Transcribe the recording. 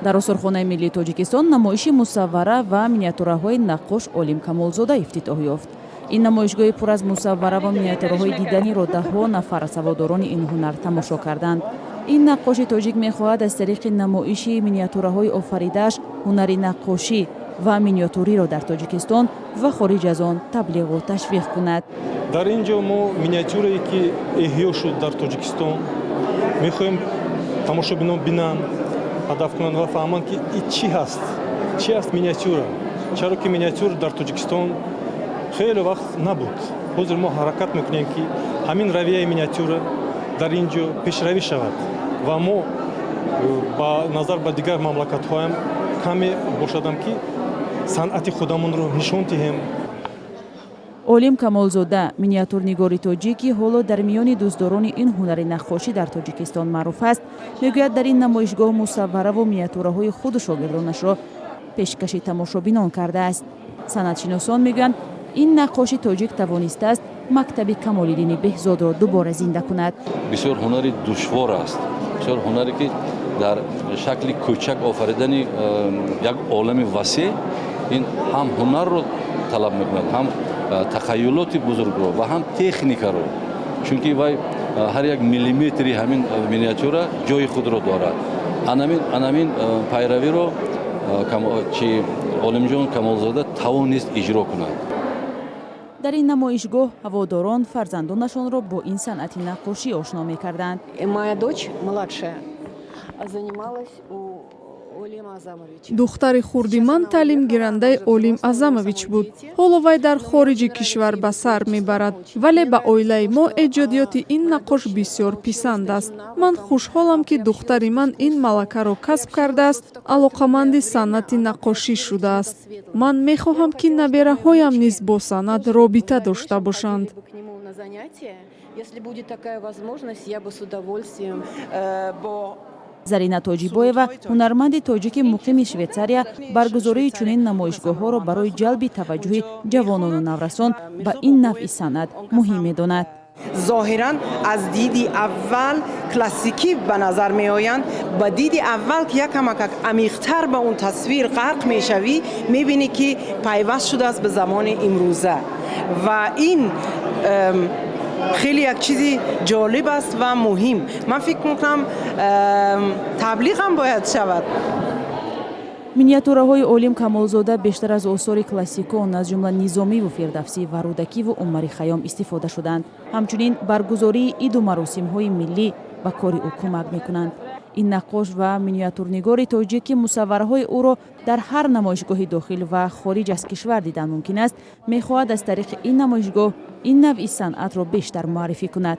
Дар Осорхонаи миллии Тоҷикистон намоиши мусаввара ва миниатюраҳои наққош Олим Камолзода ифтитоҳ ёфт. Ин намоишгоҳи пур аз мусаввара ва миниатюраҳои диданиро даҳҳо нафар аз ҳаводорони ин ҳунар тамошо карданд. Ин наққоши тоҷик мехоҳад аз тариқи намоиши миниатюраҳои офаридааш ҳунари наққошӣ ва миниатюриро дар Тоҷикистон ва хориҷ аз он таблиғу ташвиқ кунад. Дар ин ҷо мо миниатюрае, ки эҳё шуд дар Тоҷикистон, мехоҳем тамошобинон бинанд, ҳадаф кунанд ва фаҳманд, ки и чӣ ҳаст, чӣ ҳаст миниатюра. Чаро ки миниатюр дар Тоҷикистон хеле вақт набуд. Ҳозир мо ҳаракат мекунем, ки ҳамин равияи миниатюра дар ин ҷо пешравӣ шавад ва мо ба назар ба дигар мамлакатҳоям каме бошадам, ки санъати худамонро нишон диҳем. Олим Камолзода, миниатюрнигори тоҷик, ки ҳоло дар миёни дӯстдорони ин ҳунари наққошӣ дар Тоҷикистон маъруф аст, мегӯяд, дар ин намоишгоҳ мусаввараву миниатюраҳои худу шогирдонашро пешкаши тамошобинон кардааст. Санъатшиносон мегӯянд, ин наққоши тоҷик тавонистааст мактаби Камолиддини Беҳзодро дубора зинда кунад. Бисёр ҳунари душвор аст, бисёр ҳунаре, ки дар шакли кӯчак офаридани як олами васеъ, ин ҳам ҳунарро талаб мекунад, ҳам тахаюлоти бузургро ва ҳам техникаро, чунки вай ҳар як миллиметри ҳамин миниатюра ҷои худро дорад. Анамин пайравиро чи Олимҷон Камолзода тавонист иҷро кунад. Дар ин намоишгоҳ ҳаводорон фарзандонашонро бо ин санъати наққошӣ ошно мекарданд. Моя дочь младшая занималась у Олима Азамовича. Духтари хурди ман таълимгирандаи Олим Азамович буд. Ҳоло вай дар хориҷи кишвар ба сар мебарад, вале ба оилаи мо эҷодиёти ин наққош бисёр писанд аст. Ман хушҳолам, ки духтари ман ин малакаро касб кардааст, алоқаманди санъати наққошӣ шудааст. Ман мехоҳам, ки набераҳоям низ бо санъат робита дошта бошанд. К нему на занятия. Если будет такая возможность, я бы с удовольствием бо Зарина Тоҷибоева, ҳунарманди тоҷики муқими Швейтсария, баргузории чунин намоишгоҳҳоро барои ҷалби таваҷҷӯҳи ҷавонону наврасон ба ин навъи санъат муҳим медонад. Зоҳиран аз диди аввал классикӣ ба назар меоянд. Ба диди аввал ки якамакак амиқтар ба он тасвир ғарқ мешавӣ, мебинӣ, ки пайваст шудааст ба замони имрӯза ва ин хеле як чизи ҷолиб аст ва муҳим. Ман фикр мекунам, таблиғам бояд шавад. Миниатюраҳои Олим Камолзода бештар аз осори классикон, аз ҷумла Низомиву Фирдавсӣ ва Рӯдакиву Умари Хайём истифода шуданд. Ҳамчунин баргузории иду маросимҳои миллӣ ба кори ӯ кӯмак мекунанд. Ин наққош ва миниатюрнигори тоҷик, ки мусаввараҳои ӯро дар ҳар намоишгоҳи дохил ва хориҷ аз кишвар дидан мумкин аст, мехоҳад аз тариқи ин намоишгоҳ ин навъи санъатро бештар муаррифӣ кунад.